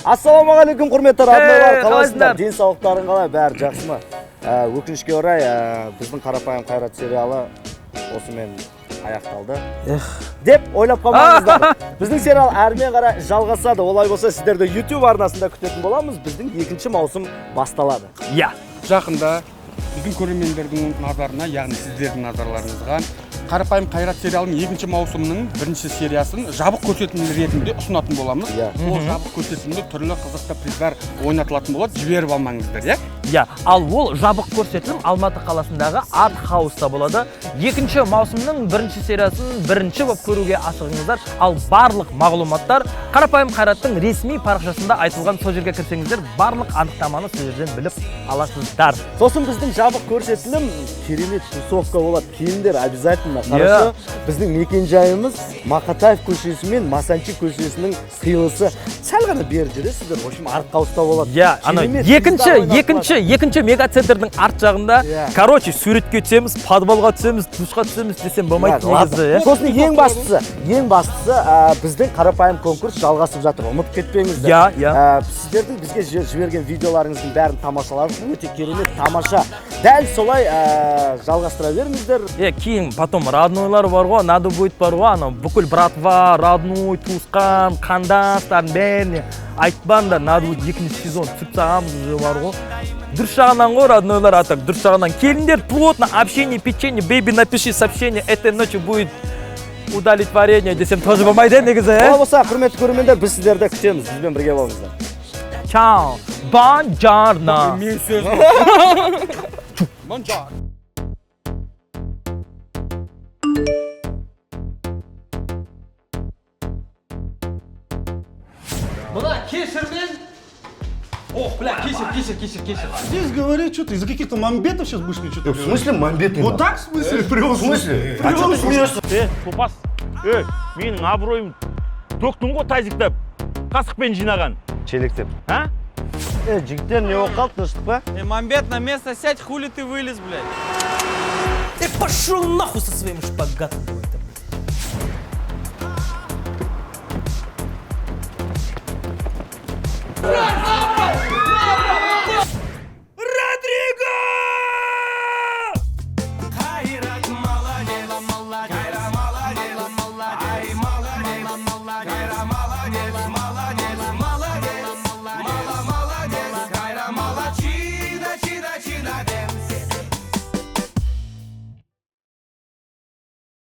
Ассалаумағалейкум, құрметті роднойлар, Ей, қалайсыңдар? қалайсыңдар? Денсаулықтарың қалай, бәрі жақсы ма? Өкінішке орай, біздің «Қарапайым Қайрат» сериалы осымен аяқталды деп ойлап қалмаңыздар. Біздің сериал әрмен қарай жалғасады. Олай болса, сіздерді YouTube арнасында күтетін боламыз. Біздің екінші маусым басталады. Иә. Жақында біздің көрермендердің назарына, яғни сіздердің назарларыңызға «Қарапайым Қайрат» сериалының екінші маусымының бірінші сериясын жабық көрсетілім ретінде ұсынатын боламыз. Ол жабық көрсетілімде түрлі қызықты приздар ойнатылатын болады, жіберіп алмаңыздар, иә. Иә, ал ол жабық көрсетілім Алматы қаласындағы Арт Хауста болады. Екінші маусымның бірінші сериясын бірінші болып көруге асығыңыздар. Ал барлық мағлұматтар «Қарапайым Қайраттың» ресми парақшасында айтылған. Сол жерге кірсеңіздер, барлық анықтаманы сол жерден біліп аласыздар. Сосын біздің жабық көрсетілім керемет тусовка болады. Келіңдер обязательно. Хорошо? Біздің мекенжайымыз Мақатаев көшесі мен Масанчи көшесінің қиылысы. Сәл ғана бері жүресіздер. В общем, Арт Хауста болады. Иә, ана Керемет екінші приздар ойнатылады. екінші мегацентрдің арт жағында. Короче, суретке түсеміз, подвалға түсеміз, душқа түсеміз десем болмайды Ладно. негізі, иә. Сосын ең бастысы, біздің қарапайым конкурс жалғасып жатыр. Ұмытып кетпеңіздер. Иә, иә. Сіздердің бізге жіберген видеоларыңыздың бәрін тамашаладық. Өте керемет, тамаша. Дәл солай жалғастыра беріңіздер. Е, кейін потом роднойлар бар ғой, надо будет бар ғой, анау бүкіл братва, родной, туысқан, қандастардың бәріне айтпаңдар, надо будет екінші сезон түсіріп тастағанбыз уже бар ғой. Дұрыс жағынан ғой, роднойлар, а так дұрыс жағынан. Келіңдер, плотно, общение, печенье, бэйби, напиши сообщение, этой ночью будет удовлетворение десем тоже болмайды, иә, негізі, Олай иә? болса, құрметті көрермендер, біз сіздерді күтеміз. Бізбен бірге болыңыздар. Чао, бонжорно. Мен сөз. Бонжорно. Мына кешірмен. Ох, бля, кешір, кешір, кешір, кешір. Здесь говорит, что ты из-за каких-то мамбетов сейчас будешь мне что-то В смысле мамбеты? Вот так, в смысле, привел? В смысле? А что ты смеешься? Е, топас, е, менің абыройым төктің ғой тазиктеп, қасықпен жинаған. Челектеп. А? Е, жігіттер, не болып қалды, тыныштық па? Э, Мамбет, на место сядь, хули ты вылез, блядь? Ты пошел нахуй со своим шпагатом.